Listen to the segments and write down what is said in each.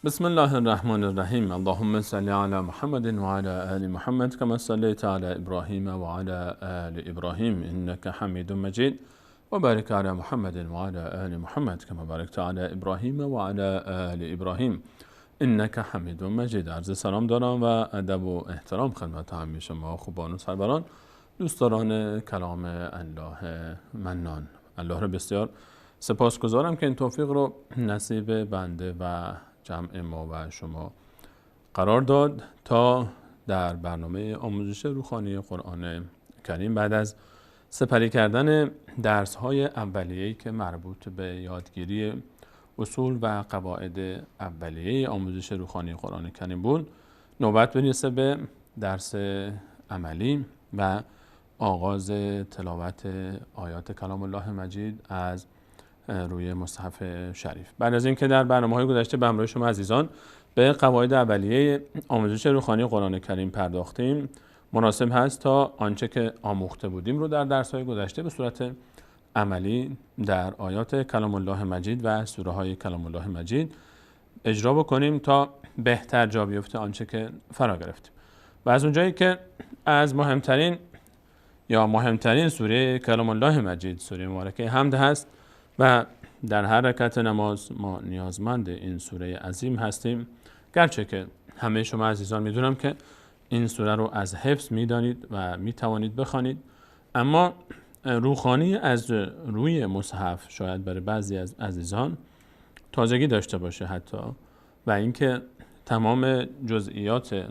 بسم الله الرحمن الرحیم. اللهم صل علی محمد و علی آل محمد کما صلیت علی ابراهیم و علی آل ابراهیم انک حمید مجید و بارک علی محمد و علی آل محمد کما بارکت علی ابراهیم و علی آل ابراهیم انک حمید مجید. عرض سلام دارم و ادب و احترام خدمت همه شما خوبان و سروران، دوستداران کلام الله منان. الله رو بسیار سپاسگزارم که این توفیق رو نصیب بنده و جمع ما و شما قرار داد تا در برنامه آموزش روخوانی قرآن کریم بعد از سپری کردن درس‌های اولیه‌ای که مربوط به یادگیری اصول و قواعد اولیه آموزش روخوانی قرآن کریم بود، نوبت برسه به درس عملی و آغاز تلاوت آیات کلام الله مجید از روی مصحف شریف. بعد از اینکه در برنامه‌های گذشته به همراه شما عزیزان به قواعد اولیه آموزش روخوانی قرآن کریم پرداختیم، مناسب هست تا آنچه که آموخته بودیم رو در درس‌های گذشته به صورت عملی در آیات کلام الله مجید و سوره های کلام الله مجید اجرا بکنیم تا بهتر جا بیفته آنچه که فرا گرفتیم. و از اونجایی که از مهمترین یا مهمترین سوره کلام الله مجید سوره مبارکه حمد هست و در هر رکعت نماز ما نیازمند این سوره عظیم هستیم، گرچه که همه شما عزیزان میدونم که این سوره رو از حفظ میدانید و میتوانید بخوانید، اما روخوانی از روی مصحف شاید برای بعضی از عزیزان تازگی داشته باشه حتی، و اینکه تمام جزئیات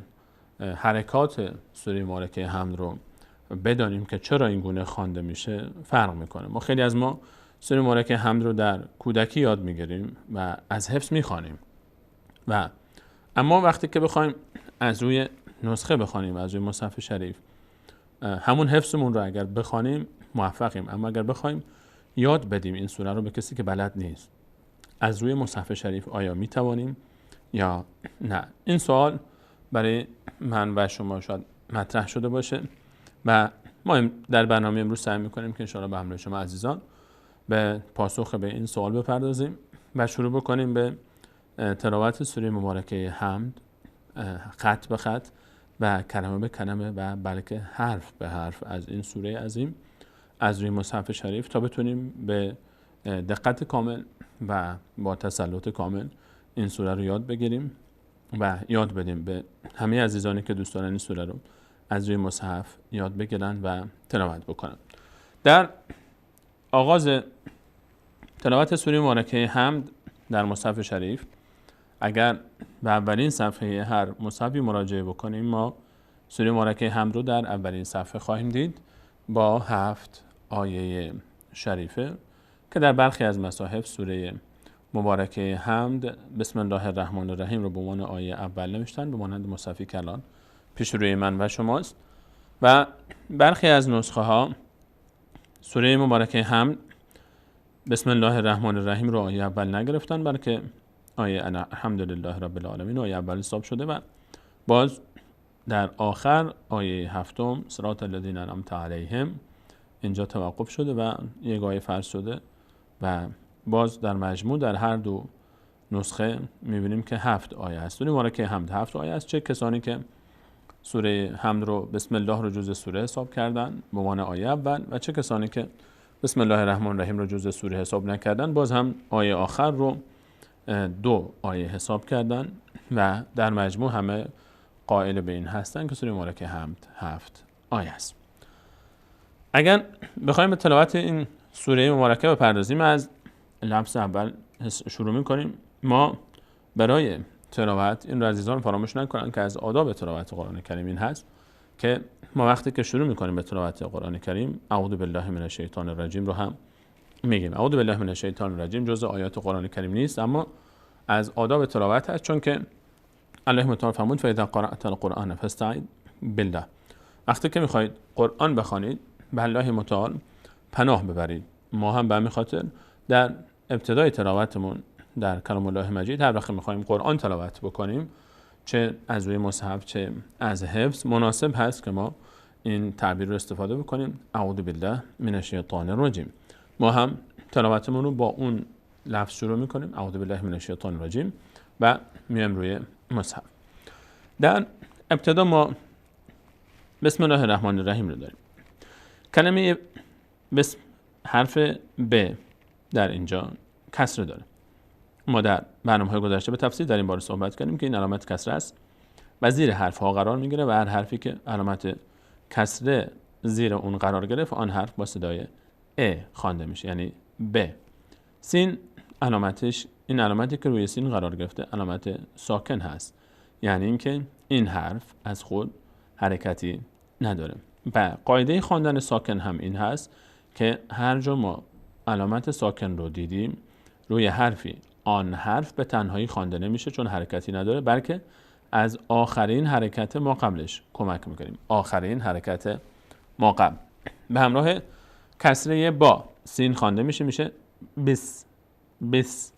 حرکات سوره مبارکه حمد رو بدانیم که چرا این گونه خوانده میشه فرق میکنه. ما خیلی از ما سوره مبارکه حمد رو در کودکی یاد میگیریم و از حفظ میخوانیم، و اما وقتی که بخوایم از روی نسخه بخوانیم، از روی مصحف شریف، همون حفظمون رو اگر بخوانیم موفقیم، اما اگر بخوایم یاد بدیم این سوره رو به کسی که بلد نیست از روی مصحف شریف، آیا میتوانیم یا نه؟ این سوال برای من و شما شاید مطرح شده باشه و ما در برنامه امروز سعی میکنیم که انشاءالله به همراه شما عزیزان به پاسخ به این سوال بپردازیم و شروع بکنیم به تلاوت سوره مبارکه حمد خط به خط و کلمه به کلمه و بلکه حرف به حرف از این سوره عظیم از روی مصحف شریف تا بتونیم به دقت کامل و با تسلط کامل این سوره رو یاد بگیریم و یاد بدیم به همه عزیزانی که دوست دارن این سوره رو از روی مصحف یاد بگیرن و تلاوت بکنن. در آغاز تلاوت سوره مبارکه حمد در مصحف شریف، اگر به اولین صفحه هر مصحفی مراجعه بکنیم، ما سوره مبارکه حمد رو در اولین صفحه خواهیم دید با 7 آیه شریفه که در برخی از مصاحف سوره مبارکه حمد بسم الله الرحمن الرحیم رو به عنوان آیه اول نوشتن، به مانند مصحفی که الان پیش روی من و شماست. و برخی از نسخه ها سوره مبارکه حمد بسم الله الرحمن الرحیم رو آیه اول نگرفتن، بلکه آیه الحمدلله رب العالمین آیه اول حساب شده و باز در آخر آیه هفتم صراط الذین انعمت علیهم اینجا توقف شده و یک آیه فرض شده و باز در مجموع در هر دو نسخه میبینیم که 7 آیه است. سوره مبارکه حمد 7 آیه است. چه کسانی که سوره حمد رو بسم الله رو جزء سوره حساب کردن به عنوان آیه اول و چه کسانی که بسم الله الرحمن الرحیم رو جزء سوره حساب نکردن، باز هم آیه آخر رو 2 آیه حساب کردن و در مجموع همه قائل به این هستن که سوره مبارکه حمد 7 آیه است. اگر بخوایم به تلاوت این سوره مبارکه بپردازیم، از لفظ اول شروع میکنیم. ما برای تلاوت این رو عزیزان فراموش نکنن که از آداب تلاوت قرآن کریم این هست که ما وقتی که شروع میکنیم به تلاوت قرآن کریم، اعوذ بالله من الشیطان الرجیم رو هم میگیم. اعوذ بالله من الشیطان الرجیم جزء آیات قرآن کریم نیست، اما از آداب تلاوت هست، چون که الله متعال فرمود فاذا قرأت القرآن فاستعذ بالله. وقتی که میخواید قرآن بخوانید به الله متعال پناه ببرید. ما هم به همین خاطر در ابتدای تلاوتمون در کلام الله مجید هر وقت میخوایم قرآن تلاوت بکنیم، چه از روی مصحف چه از حفظ، مناسب هست که ما این تعبیر رو استفاده بکنیم، اعوذ بالله من الشیطان الرجیم. ما هم تلاوتمون رو با اون لفظ شروع میکنیم، اعوذ بالله من الشیطان الرجیم، و میایم روی مصحف. در ابتدا ما بسم الله الرحمن الرحیم رو داریم. کلمه بسم، حرف ب در اینجا کسره داره. ما در برنامه‌های گذشته به تفصیل در این باره صحبت کردیم که این علامت کسره است و زیر حرف ها قرار میگیره و هر حرفی که علامت کسره زیر اون قرار گرفت، آن حرف با صدای ا خوانده میشه، یعنی ب. سین علامتش، این علامتی که روی سین قرار گرفته علامت ساکن هست، یعنی اینکه این حرف از خود حرکتی نداره. و قاعده خواندن ساکن هم این هست که هر جا ما علامت ساکن رو دیدیم روی حرفی، آن حرف به تنهایی خوانده نمیشه چون حرکتی نداره، بلکه از آخرین حرکت ما قبلش کمک میکنیم. آخرین حرکت ما قبل به همراه کسره با سین خوانده میشه، میشه بس، بس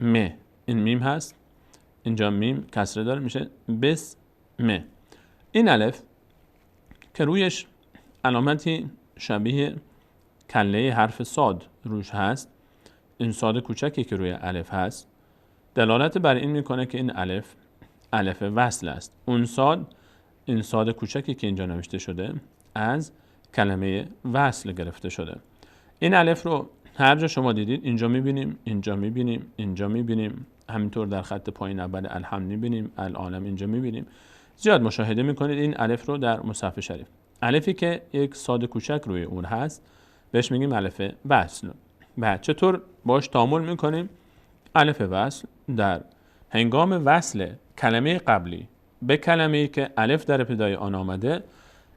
م. این میم هست، اینجا میم کسره داره، میشه بس م. این الف که رویش علامتی شبیه کله حرف صاد روش هست، این صاد کوچکی که روی الف هست دلالت بر این میکنه که این الف الف وصل است. اون صاد، این صاد کوچکی که اینجا نوشته شده از کلمه وصل گرفته شده. این الف رو هر جا شما دیدید، اینجا میبینیم، اینجا میبینیم، اینجا میبینیم، همینطور در خط پایین اول الحمد میبینیم، العالم اینجا میبینیم، زیاد مشاهده میکنید این الف رو در مصحف شریف. الفی که یک صاد کوچک روی اون هست بهش میگیم الف وصل. و چطور باش تعامل میکنیم؟ الف وصل در هنگام وصل کلمه قبلی به کلمه‌ای که الف در ابتدای آن آمده،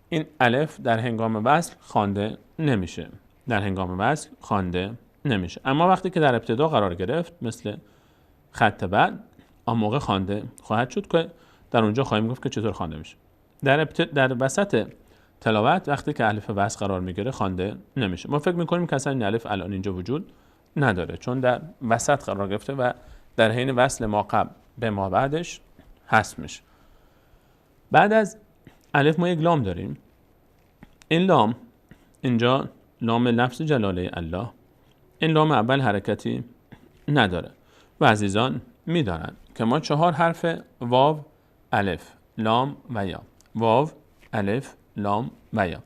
این الف در هنگام وصل خوانده نمیشه. در هنگام وصل خوانده نمیشه. اما وقتی که در ابتدا قرار گرفت مثل خط بعد، آن موقع خوانده خواهد شد که در اونجا خواهیم گفت که چطور خوانده میشه. در وسط تلاوت وقتی که الف وصل قرار میگیره خوانده نمیشه. ما فکر میکنیم که اصلا این الف الان اینجا وجود نداره چون در وسط قرار گرفته و در حین وصل ما قبل به ما بعدش حذف میشه. بعد از الف ما یک لام داریم. این لام اینجا لام لفظ جلاله الله، این لام اول حرکتی نداره و عزیزان میدانند که ما 4 حرف واو، الف، لام و یا، واو، الف، لام و یا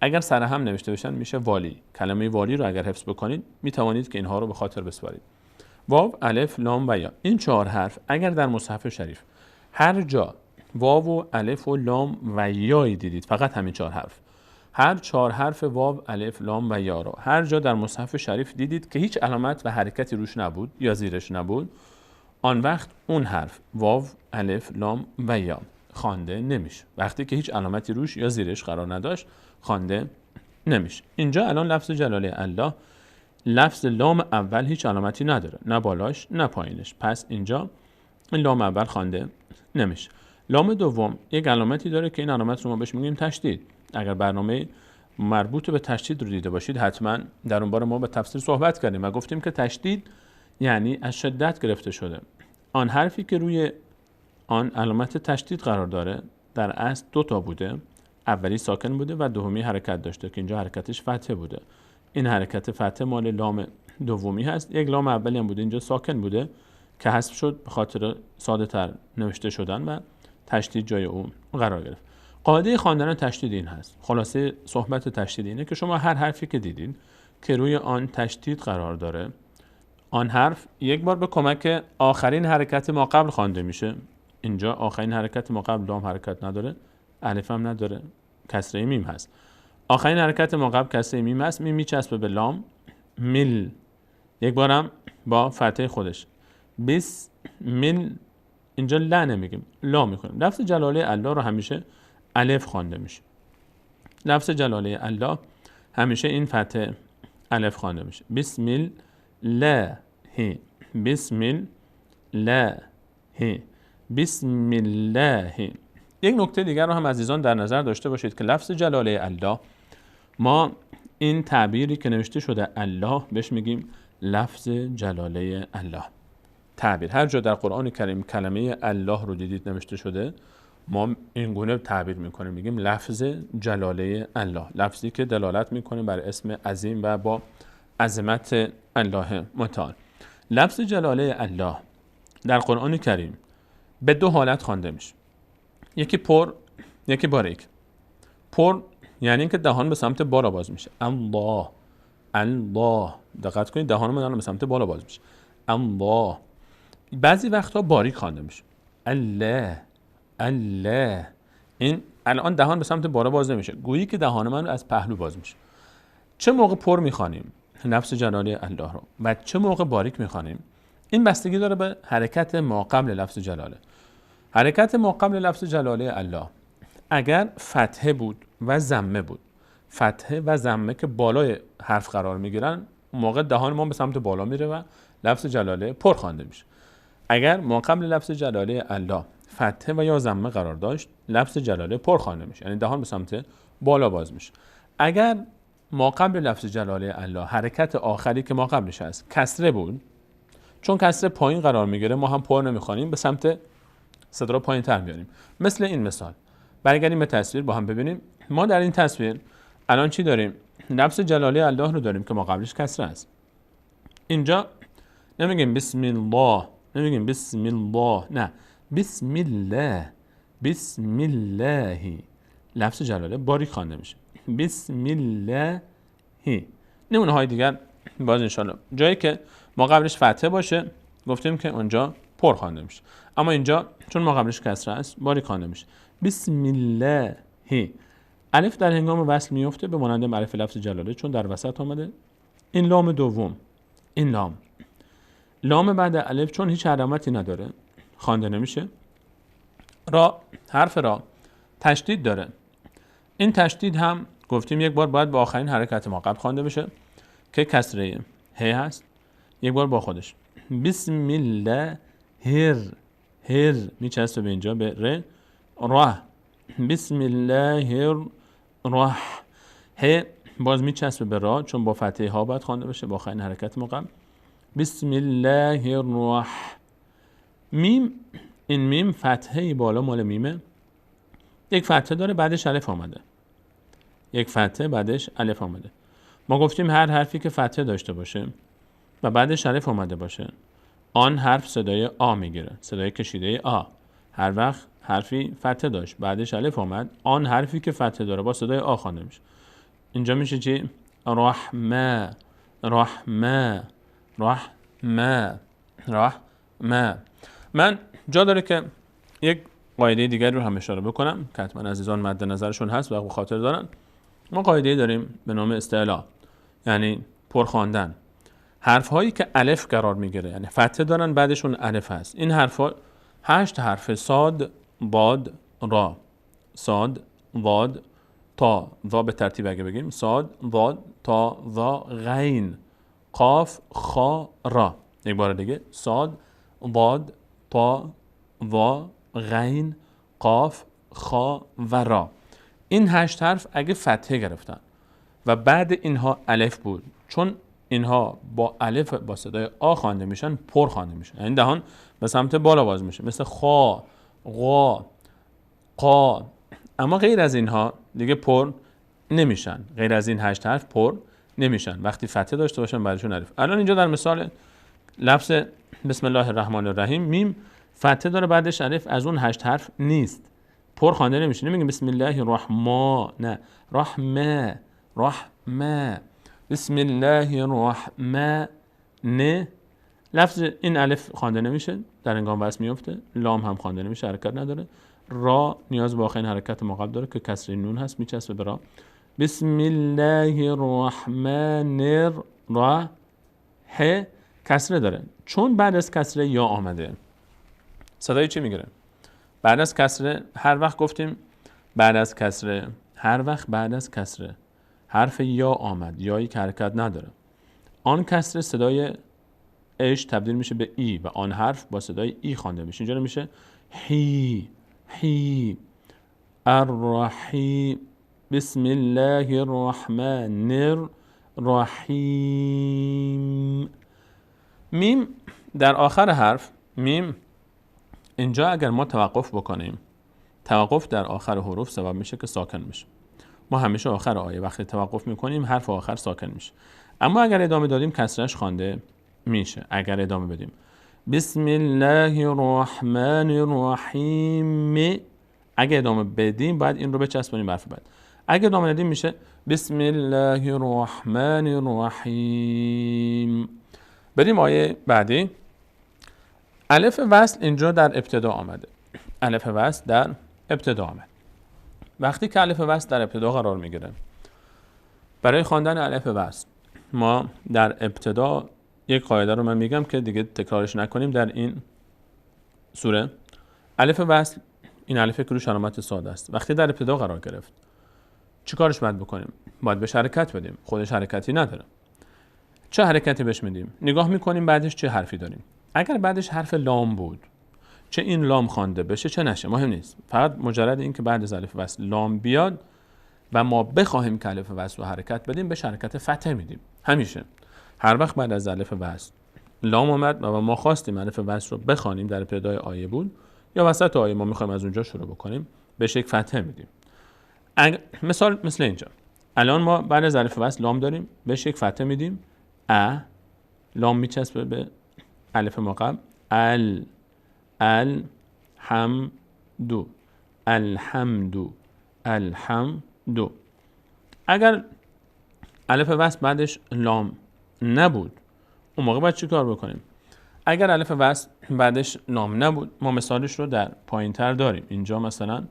اگر سر هم نوشته بشن میشه والی. کلمه والی رو اگر حفظ بکنید میتوانید که اینها رو به خاطر بسپارید. واو، الف، لام و یا، این 4 حرف اگر در مصحف شریف هر جا واو و الف و لام و یایی دیدید، فقط همین 4 حرف، هر 4 حرف واو، الف، لام و یا رو هر جا در مصحف شریف دیدید که هیچ علامت و حرکتی روش نبود یا زیرش نبود، آن وقت اون حرف واو، الف، لام و یا خوانده نمیشه. وقتی که هیچ علامتی روش یا زیرش قرار نداشت خوانده نمیشه. اینجا الان لفظ جلاله الله، لفظ لام اول هیچ علامتی نداره، نه بالاش نه پایینش، پس اینجا این لام اول خوانده نمیشه. لام دوم یک علامتی داره که این علامت رو ما بهش میگیم تشدید. اگر برنامه مربوط به تشدید رو دیده باشید حتما در اون بار ما به تفسیر صحبت کردیم و گفتیم که تشدید یعنی از شدت گرفته شده. آن حرفی که روی آن علامت تشدید قرار داره در اصل 2 تا بوده، اولی ساکن بوده و دومی حرکت داشته که اینجا حرکتش فتحه بوده. این حرکت فتحه مال لام دومی هست. یک لام اولی هم بوده اینجا ساکن بوده که حذف شد به خاطر ساده تر نوشته شدن و تشدید جای اون قرار گرفت. قاعده خواندن تشدید این هست. خلاصه صحبت تشدید اینه که شما هر حرفی که دیدید که روی آن تشدید قرار داره، آن حرف یک بار به کمک آخرین حرکت ما قبل خوانده میشه. اینجا آخرین حرکت ما قبل لام حرکت نداره، الف هم نداره، کسره میم هست. آخرین حرکت ما قبل کسره میم هست، میم میچسبه به لام، میل. یک بارم با فتحه خودش بس مل، اینجا لا نمیگیم، لا میکنیم. لفظ جلاله الله رو همیشه الف خوانده میشه. لفظ جلاله الله همیشه این فتحه الف خوانده میشه. بسم الله، بسم الله، بسم الله. یک نکته دیگر رو هم عزیزان در نظر داشته باشید که لفظ جلاله الله، ما این تعبیری که نوشته شده الله بهش میگیم لفظ جلاله الله. تعبیر هر جا در قرآن کریم کلمه الله رو دیدید نوشته شده، ما این گونه تعبیر میکنیم، میگیم لفظ جلاله الله، لفظی که دلالت میکنه بر اسم عظیم و با عظمت الله متعال. لفظ جلاله الله در قرآن کریم به دو حالت خوانده میشه، یکی پر، یکی باریک. پر یعنی اینکه دهان به سمت بالا باز میشه، الله الله. دقت کنید دهان من به سمت بالا باز میشه، الله. بعضی وقتا باریک خوانده میشه، الله الله. این الان دهان به سمت بالا باز نمیشه، گویی که دهان من از پهلو باز میشه. چه موقع پر میخوانیم لفظ جلاله الله رو و چه موقع باریک میخوانیم، این بستگی داره به حرکت ما قبل لفظ جلاله. حرکت ما قبل لفظ جلاله الله اگر فتحه بود و ضمه بود، فتحه و ضمه که بالای حرف قرار میگیرن، موقع دهان ما به سمت بالا میره و لفظ جلاله پر خوانده میشه. اگر ما قبل لفظ جلاله الله فتحه و یا ضمه قرار داشت، لفظ جلاله پر خوانده میشه، یعنی دهان به سمت بالا باز میشه. اگر ما قبل لفظ جلاله الله حرکت آخری که ما قبلش هست کسره بود، چون کسره پایین قرار میگیره ما هم پر نمیخوانیم، به سمت صدا رو پایین تر میاریم. مثل این مثال برگردیم به تصویر با هم ببینیم. ما در این تصویر الان چی داریم؟ لفظ جلاله الله رو داریم که ما قبلش کسره است. اینجا نمیگیم بسم الله، نمیگیم بسم الله، نه، بسم الله، بسم الله. لفظ جلاله باریک خوانده میشه، بسم الله. نمونه های دیگر باز انشالله جایی که ما قبلش فتحه باشه گفتیم که اونجا پر خوانده میشه، اما اینجا چون ما قبلش کسره است باریک خوانده میشه، بسم الله. الف در هنگام وصل میفته به مانند الف لفظ جلاله چون در وسط آمده. این لام دوم، این لام، لام بعد الف چون هیچ علامتی نداره خوانده نمیشه. را، حرف را تشدید داره. این تشدید هم گفتیم یک بار باید با آخرین حرکت ما قبل خوانده بشه که کسره ه هست، یک بار با خودش. بسم الله هر، هر میچسبه به اینجا به ر، راه. بسم الله الرح، ه باز میچسبه به را چون با فتحه ها باید خوانده بشه با آخرین حرکت ما قبل. بسم الله الرح. میم، این میم فتحه بالا مال میمه، یک فتحه داره بعدش الف آمده، یک فتحه بعدش الف آمده. ما گفتیم هر حرفی که فتحه داشته باشه و بعدش الف آمده باشه آن حرف صدای آ میگیره، صدای کشیده آ. هر وقت حرفی فتحه داشت بعدش الف آمد، آن حرفی که فتحه داره با صدای آ خوانده میشه. اینجا میشه چی؟ رحمه، رحمه، رحمه، رحمه. من جا داره که یک قاعده دیگر رو هم اشاره بکنم که حتما عزیزان مد نظرشون هست و خاطر دارن. ما قاعده داریم به نام استعلا، یعنی پرخواندن. حرف هایی که الف قرار میگیره، یعنی فتحه دارن بعدشون الف هست، این حرف ها 8 حرف، صاد، باد، را، صاد، باد، تا، ذا به ترتیب اگه بگیم صاد، باد، تا، ذا، غین، قاف، خا، را. یک بار دیگه صاد، باد، تا، ذا، غین، قاف، خا و را. این 8 حرف اگه فتحه گرفتن و بعد اینها الف بود، چون اینها با الف با صدای آ خوانده میشن، پر خوانده میشن، یعنی دهان به سمت بالا باز میشه، مثل خا، غا، قا. اما غیر از اینها دیگه پر نمیشن، غیر از این 8 حرف پر نمیشن وقتی فتحه داشته باشن بعدشون الف. الان اینجا در مثال لفظ بسم الله الرحمن الرحیم، میم فتحه داره بعدش الف، از اون 8 حرف نیست، پر خوانده نمیشه. نمیگیم بسم الله الرحمن، نه، رحمه، رحمه، بسم الله الرحمن. لفظ این الف خوانده نمیشه، در هنگام وصل میفته. لام هم خوانده نمیشه، حرکت نداره. را نیاز به آخرین حرکت ما قبل داره که کسره نون هست، میچسبه به را. بسم الله الرحمن الرحیم، کسره داره چون بعد از کسره یا آمده. صدای چی میگیره؟ بعد از کسره، هر وقت گفتیم بعد از کسره، هر وقت بعد از کسره حرف یا آمد، یایی که حرکت نداره، آن کسره صدای اش تبدیل میشه به ای و آن حرف با صدای ای خوانده میشه. اینجا میشه حی، حی، الرحیم، بسم الله الرحمن الرحیم. میم در آخر حرف، میم اینجا اگر ما توقف بکنیم، توقف در آخر حروف سبب میشه که ساکن میشه. ما همیشه آخر آیه وقتی توقف میکنیم حرف آخر ساکن میشه، اما اگر ادامه دادیم کسرش خوانده میشه. اگر ادامه بدیم بسم الله الرحمن الرحیم. اگه ادامه بدیم باید این رو بچسبونیم به حرف بعد. اگه ادامه ندیم میشه بسم الله الرحمن الرحیم. بریم آیه بعدی. الف وصل اینجا در ابتدا آمده. الف وصل در ابتدا آمد. وقتی که الف وصل در ابتدا قرار میگیره، برای خواندن الف وصل ما در ابتدا یک قاعده رو من میگم که دیگه تکرارش نکنیم در این سوره. الف وصل، این الف که روش علامت ساده است، وقتی در ابتدا قرار گرفت چی کارش باید بکنیم؟ باید بهش حرکت بدیم. خودش حرکتی نداره. چه حرکتی بهش میدیم؟ نگاه میکنیم بعدش چه حرفی داریم. اگر بعدش حرف لام بود، چه این لام خوانده بشه چه نشه مهم نیست، فقط مجرد این که بعد از الف وصل لام بیاد و ما بخواهیم که الف وصل رو حرکت بدیم، بهش حرکت فتحه میدیم. همیشه هر وقت بعد از الف وصل لام آمد و ما خواستیم الف وصل رو بخوانیم، در ابتدای آیه بود یا وسط آیه ما میخوایم از اونجا شروع بکنیم، بهش یک فتحه میدیم. مثال مثل اینجا، الان ما بعد از الف وصل لام داریم، بهش یک فتحه میدیم. ا لام میچسبه به الف ما قبل، ال الحمد الحمد الحمد. اگر الف وصل بعدش لام نبود، اون موقع باید چی کار بکنیم؟ اگر الف وصل بعدش لام نبود، ما مثالش رو در پایین تر داریم. اینجا مثلا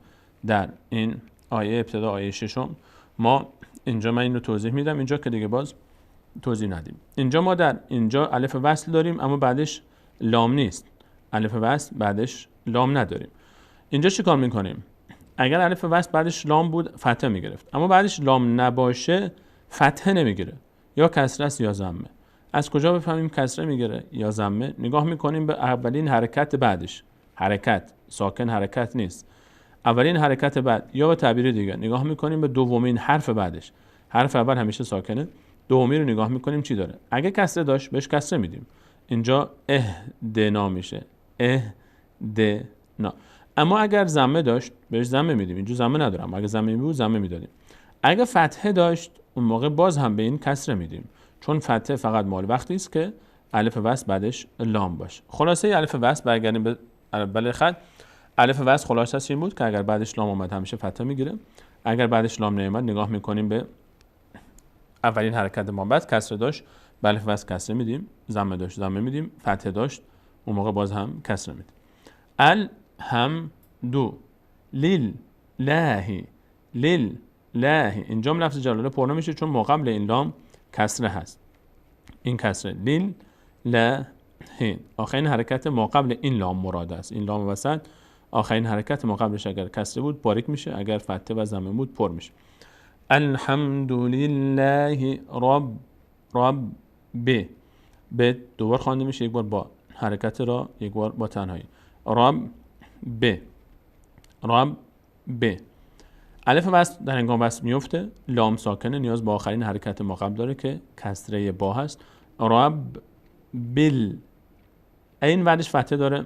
در این آیه ابتدا، آیه ششم، ما اینجا من این رو توضیح میدم، اینجا که دیگه باز توضیح ندیم. اینجا ما در اینجا الف وصل داریم اما بعدش لام نیست. الف وصل بعدش لام نداریم. اینجا چی کار میکنیم؟ اگر الف وصل بعدش لام بود فتحه میگرفت، اما بعدش لام نباشه فتحه نمیگیره، یا کسره است یا ضمه. از کجا بفهمیم کسره میگیره یا ضمه؟ نگاه میکنیم به اولین حرکت بعدش. حرکت ساکن حرکت نیست، اولین حرکت بعد، یا به تعبیر دیگه نگاه میکنیم به دومین حرف بعدش. حرف اول همیشه ساکنه، دومی رو نگاه میکنیم چی داره. اگه کسره داشت بهش کسره میدیم. اینجا اهدنا میشه، اهدنا. اما اگر ضمه داشت بهش ضمه میدیم. اینجا ضمه ندارم، اگه ضمه بود ضمه میدادیم. اگه فتحه داشت اون موقع باز هم به این کسره میدیم، چون فتحه فقط مال وقتی است که الف وصل بعدش لام باشه. خلاصه الف وصل، برگردیم به اول خط. الف وصل خلاصه این بود که اگر بعدش لام اومد همیشه فتحه میگیره، اگر بعدش لام نیومد نگاه میکنیم به اولین حرکت ما بعد، کسره داشت به الف وصل کسره میدیم، ضمه داشت ضمه میدیم، فتحه داشت اون موقع باز هم کسره میدیم. الحمد لله لله، اینجا لفظ جلاله پر نمیشه چون ما قبل این لام کسره هست. این کسره لله، آخرین حرکت ما قبل این لام مراد است. این لام وسط آخرین حرکت ما قبلش اگر کسره بود باریک میشه، اگر فتحه و ضمه بود پر میشه. الحمد لله رب رب ب ب دوبار خوانده میشه، یک بار با حرکت را، یک بار با تنهایی. رب ب رب ب. الف وصل در هنگام وصل میفته، لام ساکنه، نیاز به آخرین حرکت ما قبل داره که کسره با هست. رب بل، این بعدش فتحه داره.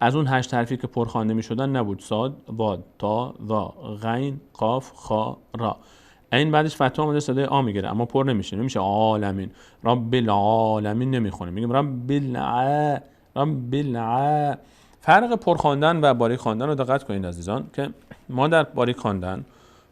از اون 8 حرفی که پر خوانده میشدن نبود، صاد ضاد تا ذا غین قاف خا را. این بعدش فتحه آمده صدای آ میگیره اما پر نمیشه، نمیشه عالمین، رب العالمین نمیخونه، میگیم رب الع رب الع. فرق پر خواندن و باریک خواندن رو دقت کنید عزیزان، که ما در باریک خواندن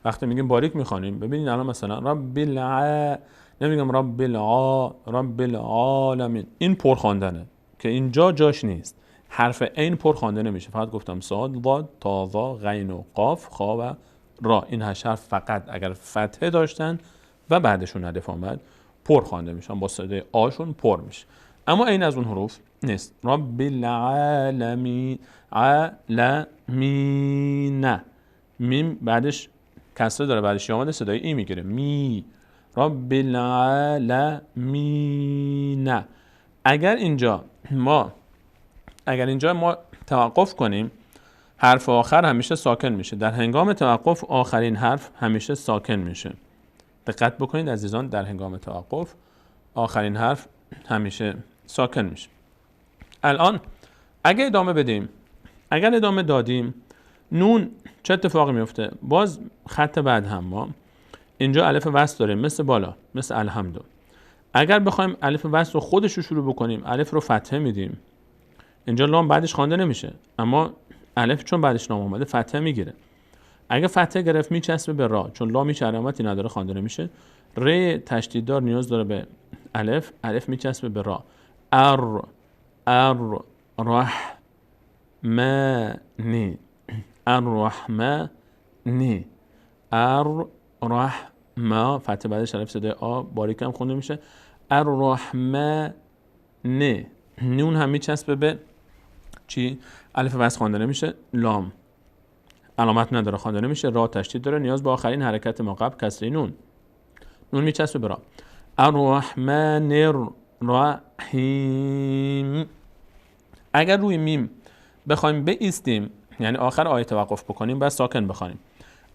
وقتی میگیم باریک میخوانیم، ببینید الان مثلا رب الع، نمیگم رب الع رب العالمین، این پر خواندنه که اینجا جاش نیست. حرف عین پر خوانده نمیشه، فقط گفتم صاد ضاد تا ذا غین و قاف خا و را، این 8 حرف فقط اگر فتحه داشتن و بعدشون الف آمد پر خوانده میشن، با صدای آشون پر میشه، اما عین از اون حروف نیست. رب العالمین، عالمین، میم بعدش کسره داره، بعدش آمده صدای ای میگیره، می رب العالمین. اگر اینجا ما توقف کنیم، حرف آخر همیشه ساکن میشه. در هنگام توقف آخرین حرف همیشه ساکن میشه. دقت بکنید عزیزان، در هنگام توقف آخرین حرف همیشه ساکن میشه. الان اگه ادامه بدیم، اگر ادامه دادیم نون چه اتفاقی میفته؟ باز خط بعد هم ما اینجا الف وصل داریم، مثل بالا، مثل الحمد. اگر بخوایم الف وصل رو خودش رو شروع بکنیم، الف رو فتحه میدیم، اینجا لام بعدش خوانده نمیشه، اما الف چون بعدش لام اومده فتحه میگیره. اگه فتحه گرفت میچسبه به را، چون لام هیچ علامتی نداره خوانده نمیشه. ر تشدید دار نیاز داره به الف، الف میچسبه به را. ار ار رح ما نی، الرحمن نی، ار رح ما، فتحه بعدش الف صدای آ باریک هم خونده میشه. الرحمن، نون هم میچسبه به چی؟ الف وصل خوانده نمیشه، لام علامت نداره خوانده نمیشه، را تشدید داره نیاز به آخرین حرکت ما قبل کسری نون، نون میچسبه به را. الرحمن الرحیم. اگر روی میم بخوایم بایستیم، یعنی آخر آیه توقف بکنیم، بعد ساکن بخوانیم.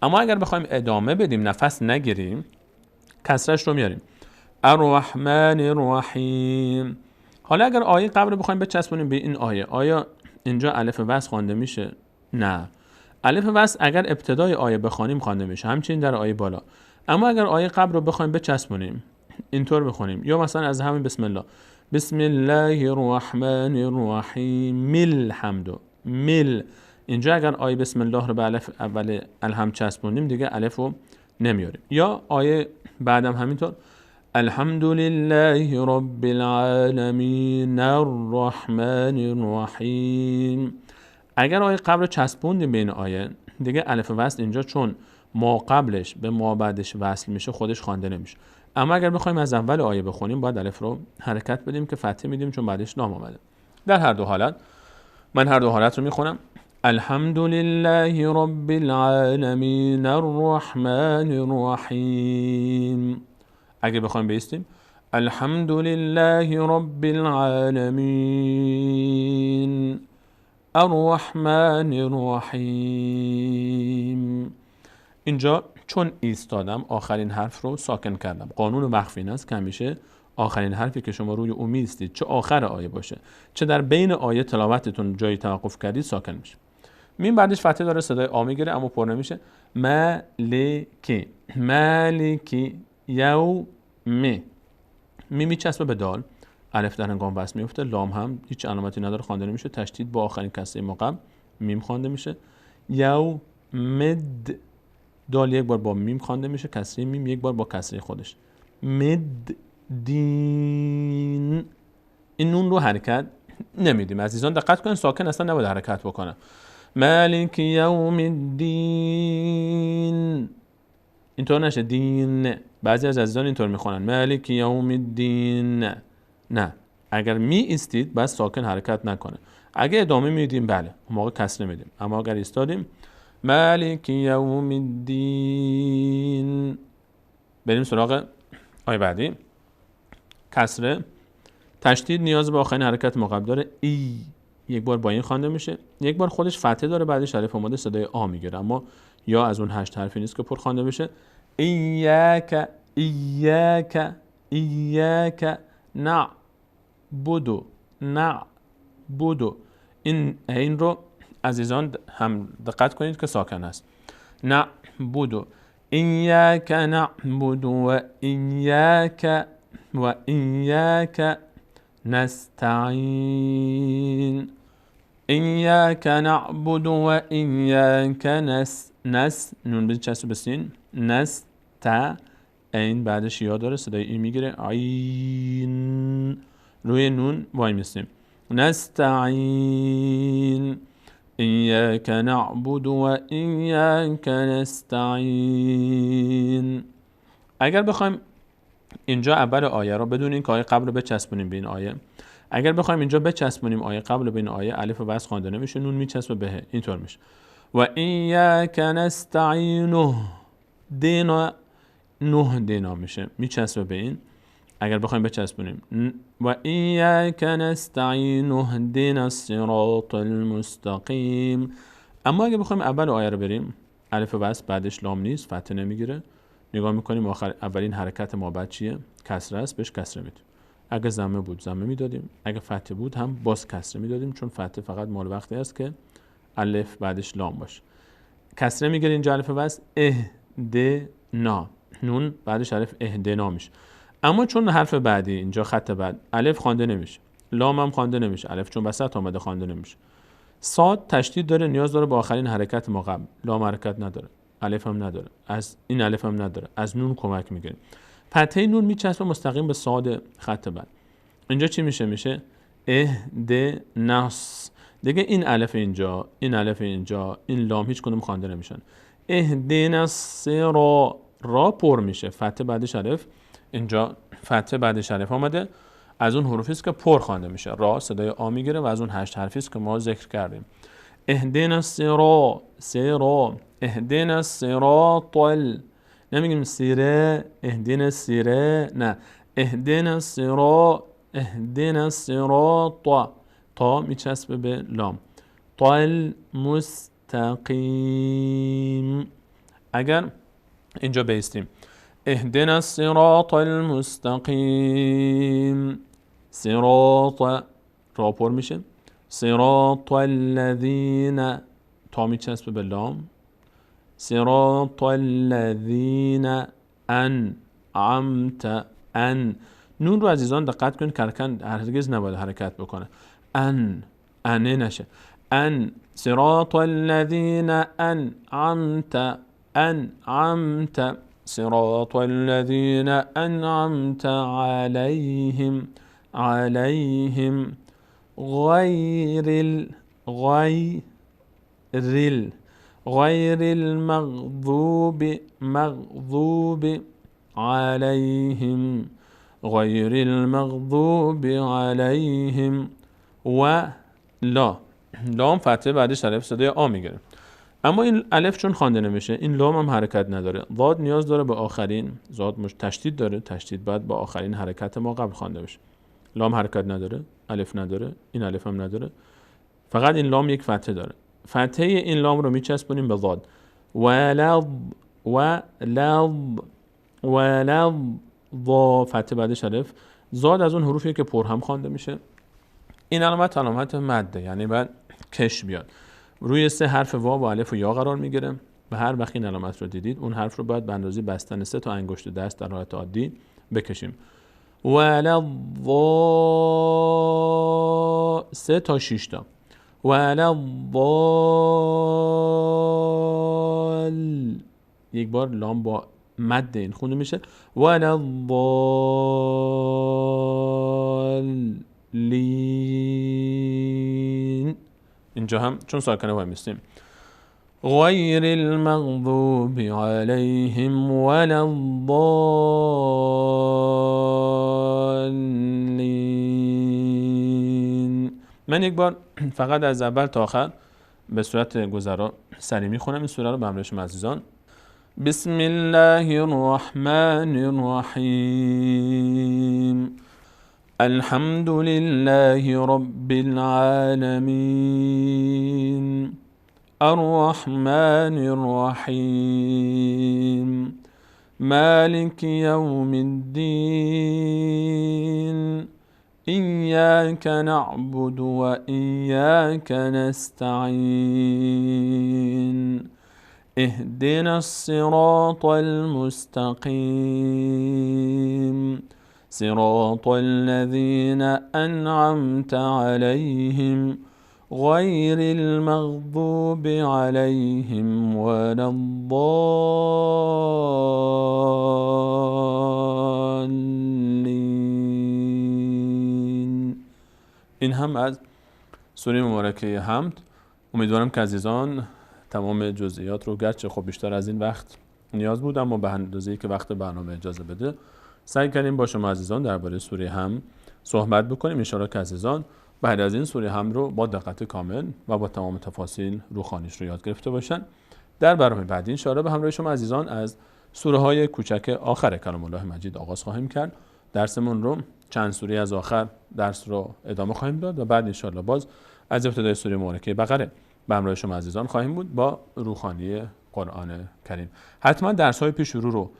اما اگر بخوایم ادامه بدیم، نفس نگیریم، کسرش رو میاریم. الرحمن الرحیم. حالا اگر آیه قبل رو بخوایم بچسبونیم به این آیه، آیا اینجا الف وصل خوانده میشه؟ نه. الف وصل اگر ابتدای آیه بخوانیم خوانده میشه، همچنین در آیه بالا. اما اگر آیه قبل رو بخوایم بچسبونیم، اینطور بخونیم، یا مثلا از همین بسم الله، بسم الله الرحمن الرحیم الحمد، مل، اینجا اگر آیه بسم الله رو به الف اول الحمد چسبونیم دیگه الف رو نمیاریم. یا آیه بعدم همینطور، الحمد لله رب العالمین الرحمن الرحیم. اگر آیه قبل رو چسبوندیم به این آیه، دیگه الف وصل اینجا چون ما قبلش به ما بعدش وصل میشه خودش خوانده نمیشه. اما اگر بخوایم از اول آیه بخونیم باید الف رو حرکت بدیم که فتحه میدیم چون بعدش لام آمده. در هر دو حالت من هر دو حالت رو میخونم. الحمد لله رب العالمین الرحمن الرحیم. اگه بخوایم بیستیم، الحمد لله رب العالمین الرحمن الرحیم. اینجا چون ایستادم آخرین حرف رو ساکن کردم. قانون وقف این است که همیشه آخرین حرفی که شما روی او می‌ایستید، چه آخر آیه باشه چه در بین آیه تلاوتتون جایی توقف کردید، ساکن میشه. میم بعدش فتحه داره صدای آ میگیره اما پر نمیشه. مالکی، مالکی یوم، میم میچسبه به دال، الف در هنگام وصل میفته، لام هم هیچ علامتی نداره خوانده نمیشه، تشدید با آخرین کسره مقام میم خوانده میشه. یوم مد، دال یک بار با میم خوانده میشه، کسره میم یک بار با کسره خودش. مد دین، این نون رو حرکت نمیدیم. عزیزان دقت کنین، ساکن اصلا نباید حرکت بکنه. مالک یوم الدین، اینطور نشه دین. بعضی از عزیزان اینطور میخونن مالک یوم الدین. نه، اگر می ایستید بس ساکن حرکت نکنه. اگه ادامه میدیم بله اون موقع کسره میدیم، اما اگر ایستادیم مالک یوم الدین. بریم سراغ آیه بعدی. کسره تشدید نیاز به آخرین حرکت مقابل داره. ای یک بار با این خوانده میشه، یک بار خودش فتحه داره بعدش الف اومده صدای آ میگیره، اما یا از اون 8 حرفی نیست که پر خوانده بشه. ایاک ایاک ایاک نعبد نعبد. این رو عزیزان هم دقت کنید که ساکن است. نعبد، ایاک نعبد و ایاک و ایاک نستعین. ایاک نعبد و ایاک نس، نس نون بچسب به سین، نس تا این بعدش یا داره صدای ای میگیره، عین روی نون وای میسیم. نستعین، ایاک نعبد و ایاک نستعین. اگر بخوایم اینجا اول آیه رو بدون این که آیه قبل رو بچسبونیم به این آیه، اگر بخوایم اینجا بچسبونیم آیه قبل به این آیه، الف وصل خوانده نمیشه، نون میچسبه به، اینطور میشه. و ایاک نستعینه، دینا نه دینا میشه، میچسبه به این. اگر بخوایم بچسبونیم و ایاک نستعین اهدنا الصراط المستقیم. اما اگه بخوایم اول آیه رو بریم، الف وصل بعدش لام نیست، فتحه نمیگیره، نگاه میکنیم آخر اولین حرکت ما بعد چیه؟ کسره است، بهش کسره میدیم. اگه ضمه بود ضمه میدادیم، اگه فتحه بود هم باز کسره میدادیم، چون فتحه فقط مال وقتی است که الف بعدش لام باشه. کسره میگیره اینجا الف وصل، اهدنا، نون بعدش الف اهدنا میشه. اما چون حرف بعدی اینجا خط بعد الف خوانده نمیشه، لام هم خوانده نمیشه، الف چون وسط آمده خوانده نمیشه، صاد تشدید داره، نیاز داره به آخرین حرکت ما قبل، لام حرکت نداره، الف هم نداره، از این الف هم نداره، از نون کمک میگیریم. فتحه نون میچسبه مستقیم به صاد خط بعد. اینجا چی میشه؟ میشه اهدنس. دیگه این الف اینجا، این الف اینجا، این لام هیچ کدوم خوانده نمیشن. اهدنا الصراط، را پر میشه، فتحه بعدش الف، اینجا فتحه بعدش الف آمده، از اون حروفی است که پر خوانده میشه، را صدای آ میگیره و از اون 8 حرفی است که ما ذکر کردیم. اهدنا الصراط، صراط، اهدنا الصراط، نمیگیم سیره، اهدنا السیره، نه، اهدنا الصراط، اهدنا الصراط، تا میچسبه به لام، المستقیم. اگر اینجا بیستیم اهدنا الصراط المستقیم، صراط را پر میشه، صراط الذین، تا میچسبه به لام، صراط الذین انعمت، ان، نون رو عزیزان دقت کنید کرکن هرگز نباید حرکت بکنه، ان، انه نشه، ان، صراط الذین انعمت، انعمت، صراط الذین انعمت علیهم، علیهم، غیر ال، غیر ال، غیر المغضوب، مغضوب علیهم، غیر المغضوب علیهم، و لا، لام فتحه بعدش الف صدای آ میگیره، اما این الف چون خوانده نمیشه، این لام هم حرکت نداره، ضاد نیاز داره به آخرین، ضاد تشدید داره، تشدید بعد با آخرین حرکت ما قبل خوانده بشه. لام حرکت نداره، الف نداره، این الف هم نداره، فقط این لام یک فتحه داره. فتحه این لام رو میچسبونیم به ضاد، ولض، ولض، ولض، ضا، فتحه بعدش الف، ضاد از اون حروفیه که پر هم خوانده میشه. این علامت علامت مده، یعنی بعد کش بیاد روی سه حرف واو و الف و یا قرار میگیره و هر وقت این علامت رو دیدید اون حرف رو باید به اندازه بستن 3 تا انگشت دست در حالت عادی بکشیم. ولض، 3 تا 6 تا، ولض، یک بار لام با مد این خونده میشه، ولضالین. اینجا هم چون ساکنه وای میستیم، غیر المغضوب علیهم ولا الضالین. من یک بار فقط از اول تا آخر به صورت گذرا سریع میخونم این سوره رو به همراه شما عزیزان. بسم الله الرحمن الرحیم. الحمد لله رب العالمین. الرحمن الرحیم. مالک یوم الدین. إياك نعبد وإياك نستعين. اهدنا الصراط المستقيم. صراط الذين أنعمت عليهم غير المغضوب عليهم ولا الضالين. این هم از سوره مبارکه حمد. امیدوارم که عزیزان تمام جزئیات رو، گرچه خب بیشتر از این وقت نیاز بود، اما به اندازه‌ای که وقت برنامه اجازه بده سعی کردیم با شما عزیزان درباره سوره حمد صحبت بکنیم. ان شاءالله که عزیزان بعد از این سوره حمد رو با دقت کامل و با تمام تفاصیل روخوانیش رو یاد گرفته باشن. در برنامه بعدی ان شاءالله به همراه شما عزیزان از سوره های کوچک آخر کلام الله مجید آغاز خواهیم کرد. درسمون رو چند سوره از آخر درس رو ادامه خواهیم داد و بعد ان شاءالله باز از ابتدای سوره مبارکه بقره به همراه شما عزیزان خواهیم بود با روخوانی قرآن کریم. حتما درس های پیش رو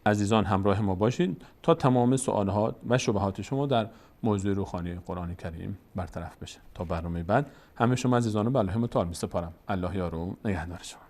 عزیزان همراه ما باشید تا تمام سوالات و شبهات شما در موضوع روخوانی قرآن کریم برطرف بشه. تا برنامه بعد همه شما عزیزان رو به الله متعال میسپارم. الله یار و نگهدار شما.